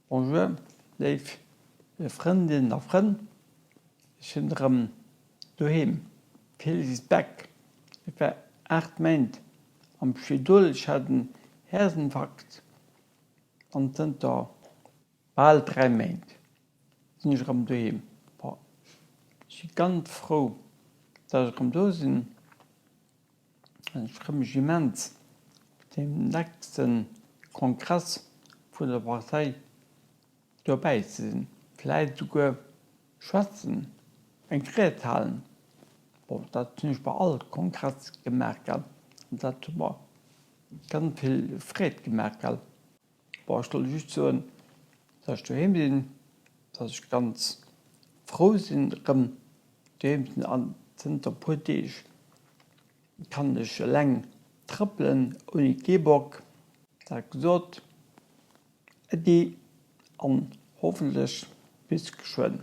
Bonjour léif Frëndinnen a Frënn, ech sinn erëm doheem. Felix is back. Ech war 8 Méint am Spidol, ech hat en Häerzinfarkt an zënter bal 3 Méint sinn ech erëm doheem. Bon, ech si ganz frou, dass ech erëm do sinn. Ech freeë mech immens op deem nächste Kongress vun der Partei dobäi ze sinn, vläit esouguer schwätzen, eng Ried halen. Bon, dat hunn ech bei all Kongress gemaach, gell, an dat huet mer ganz vill Freed gemaach, gell. Bon, ech wollt just soen, dass ech doheem sinn, dass ech ganz frou sinn erëm doheem ze sinn an zënter e puer Deeg kann ech eleng trëppelen ouni Gehbock. Dat gesot, Äddi an hoffentlech bis geschwënn.